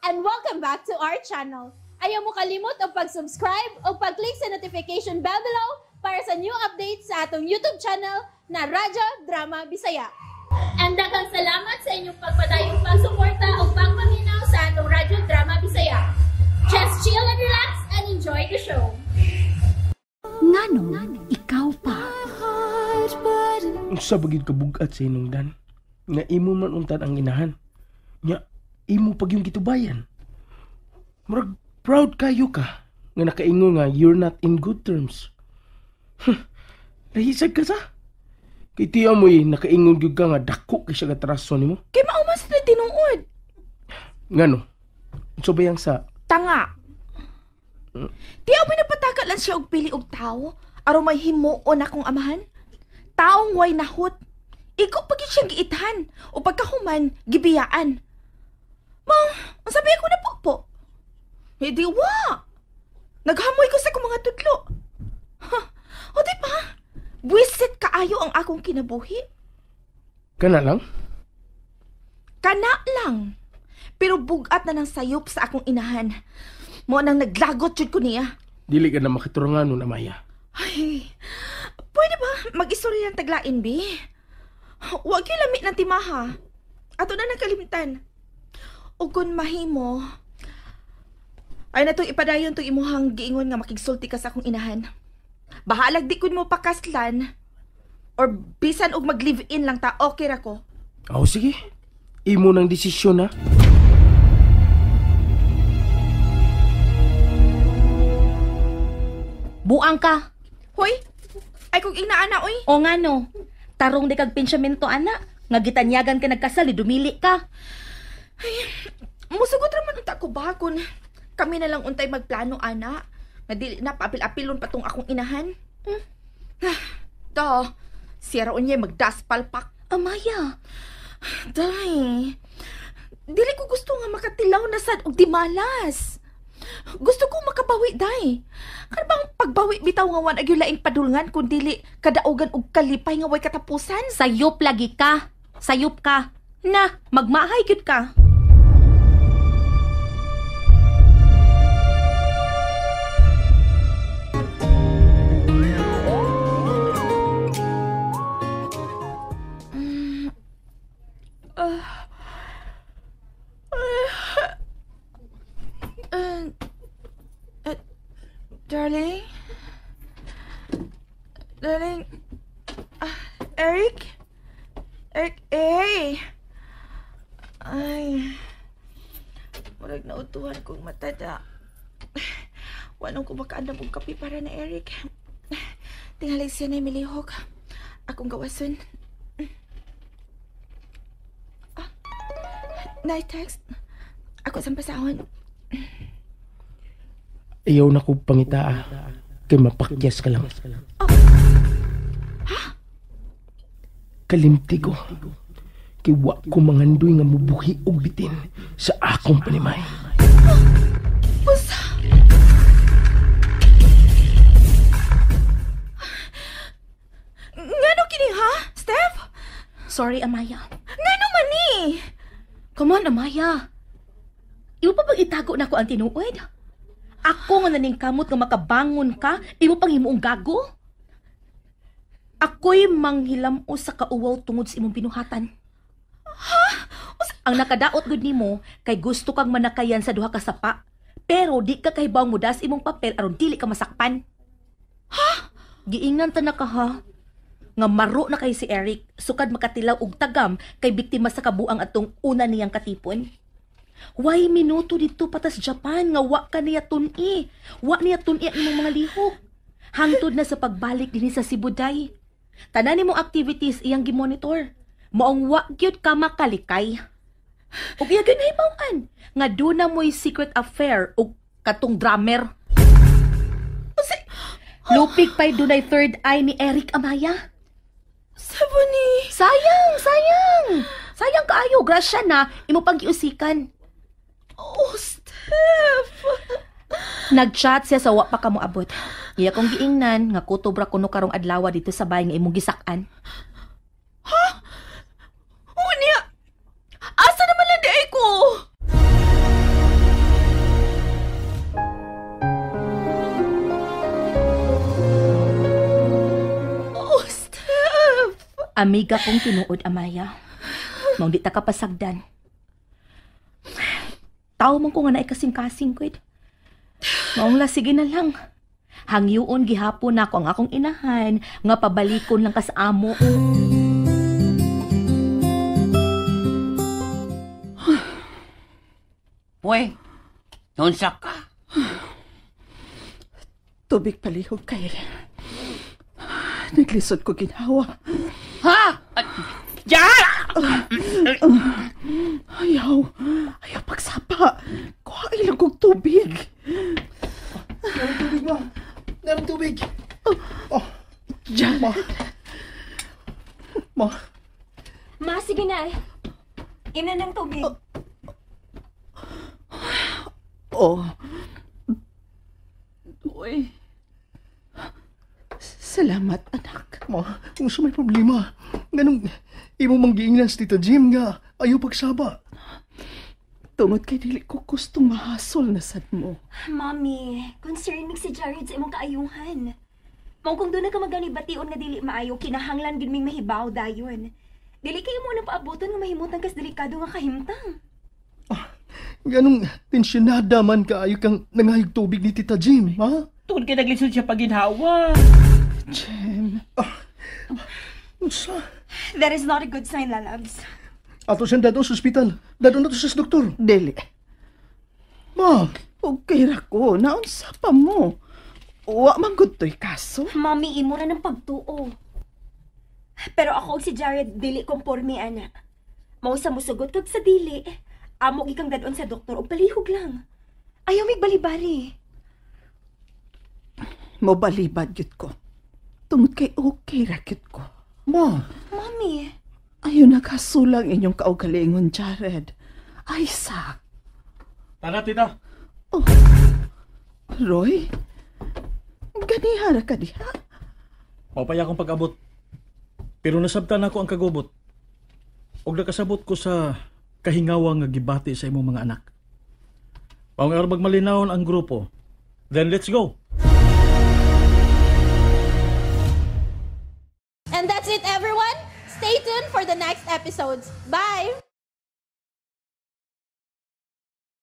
And welcome back to our channel. Ayaw mo kalimot og pag-subscribe o pag-click sa notification bell below para sa new updates sa atong YouTube channel na Radyo Drama Bisaya. And daghang salamat sa inyong pagpadayong pagsuporta o pagpaminaw sa atong Radyo Drama Bisaya. Just chill and relax and enjoy the show. Nganong ikaw pa? Unsa ba gyud kabugat sa hinungdan? Nga imo man untan ang inahan. Nya imo pag yung gitubayan. Murag proud kayo ka nga nakaingon nga you're not in good terms. Nahisag ka sa? Kay tiya mo nakaingon gyud ka nga dako kay siya katraso nimo. Kay mao man sila tinuod. Ngano? Unsa ba yang sa tanga? Tiya mo napataka lang siya og pili og tawo aron may himuon akong amahan. Taong way nahot. Igo pa gyud siyang giithan o pagkahuman gibiyaan. Ma, ang sabi ko na po. Hindi wa. Naghamoy ko sa akong mga tudlo. Ha, o di ba? Buwisit kaayo ang akong kinabuhi. Kana lang? Kana lang. Pero bugat na ng sayop sa akong inahan. Mo nang naglagot jud ko niya. Dili ka na makiturangan nun, Amaya. Ay, pwede ba mag-istorya ng taglain, bi? Huwag yung lami ng timaha. Ato na nagkalimtan. O kung mahimo, ay na itong ipadayon itong imuhang giingon nga makigsulti ka sa akong inahan. Bahalag di kun mo pakaslan or bisan og mag-live-in lang ta, okay ra ko. Oh, sige. Imo nang desisyon, ha? Buang ka. Hoy, ay kung inaana, oy. O nga no, tarong di kag pensyamento, ana. Nga gitanyagan ka nagkasal, dumili ka. Ay, musugot raman unta ko ba kung kami na lang untay magplano, ana. Nga dili na paapil-apilon pa tong akong inahan. Hmm? Do, siya raon niya magdaspalpak. Amaya. Day, dili ko gusto nga makatilaw na sad og di malas. Gusto ko makabawi, day. Kan bang pagbawi bitaw nga wan agyo laing padulngan kun dili kadaugan og kalipay nga way katapusan? Sayop lagi ka. Sayop ka. Na, magmahay gyud ka. Darling? Darling? Eric? Eric, eh! Ay, murag nautuhan kong matada. Wanong ko makaandam og kape para na Eric. Tingalay siya na milihok. Akong gawason. Ah, night text. Ako sa pasahon. Ayaw na ko pangitaa. Kay mapakyas ka lang. Oh. Ha? Kalimti ko. Kay wa ko mangandoy nga mubuhi og bitin sa akong panimay. Usa? Ngano kini ha, Steph? Sorry, Amaya. Ngano man ni? Come on, Amaya. Iwo pa bang itago na ko ang tinuod? Ako nga naning kamot nga makabangon ka, imo pang himuong gago? Ako'y manghilamo sa kauwaw tungod sa imong binuhatan. Ha? Ang nakadaot gud nimo kay gusto kang manakayan sa duha ka sapa, pero di ka kahibawng mudas imong papel aron dili ka masakpan. Ha? Giingnan ta na ka ha? Nga maro na kay si Eric, sukad makatilaw og tagam kay biktima sa kabuang atong una niyang katipon. Way minuto dito patas Japan nga wa ka niya tun-i. Wa niya tun-i ang imong mga lihok. Hangtod na sa pagbalik dinhi sa Sibuday. Tanan nimong activities iyang gimonitor. Maong wa gyud ka makalikay. Ug iya gyud nahibaw-an nga duna mo'y secret affair og katong drummer. Lupig pa'y dunay third eye ni Eric, Amaya. Sabani. Sayang, sayang. Sayang kaayo, grasya na imo pang giusikan. Oh, Steph! Nag-chat siya sa wa pa ka moabot. Iya kong giingnan nga kutob ra kuno karong adlaw dito sa bahay nga imong gisak-an. Ha? Unya! Asa naman lang di ay ko? Amiga kong tinuod, Amaya. Maong di ta ka pasagdan. Tao man ko nga naay kasing-kasing, kwed. Maong la, sige na lang. Hangyuon gihapon nako ang akong inahan nga pabalikon lang ka sa amo. Uy, nunsa ka? Tubig palihog kay. Naglisod ko ginhawa. Ha? Diyan! Ayaw. Ayaw pagsapa. Kuha ilang kong tubig. Meron tubig, ma. Meron tubig. Oh, Jared. Ma. Ma. Ma, sige na. Ina ng tubig. Oh. Uy. Salamat, anak. Ma, kung sa may problema, ganong imo mang giingnan si Tita Jim nga ayaw pagsaba. Tungod kay dili ko gustong mahasol na sad mo. Mami, concerned mig si Jared sa imong kaayuhan. Mao kung doon na ka maganibation nga dili maayo, kinahanglan gid ming mahibaw dayon. Dili kayo mo nang paaboton nga mahimutang kas delikado nga kahimtang. Ganong tensyonada man kaayo kang nangayog tubig ni Tita Jim, ha? Tungod kay naglisod siya paginhawa. Jem. Unsa? That is not a good sign, lalabs. Ato siyang dadon sa ospital. Dadon na to sa doktor. Dili. Ma, Okay ra ko. Naunsa pa mo. Wa man gud to'y kaso. Mami, imo ra ng pagtuo. Pero ako ug si Jared dili komporme ana. Mao sa musugot kag sa dili. Amo gikang dadon sa doktor og palihog lang. Ayaw mig balibali. Mobalibad gyud ko. Tungod kay okay ra gyud ko. Ma, Mami, Ayaw nagkasulang inyong kaugalingon, Jared. Isaac. Tara, tita. Oh. Roy? Ganihara ka diha? Maupay akong pag-abot. Pero nasabtan ako ang kagubot. Og nakasabot ko sa kahingawa nga gibati sa imong mga anak. Maong aron malinawon ang grupo. Then let's go. And that's it, everyone. Stay tuned for the next episodes. Bye!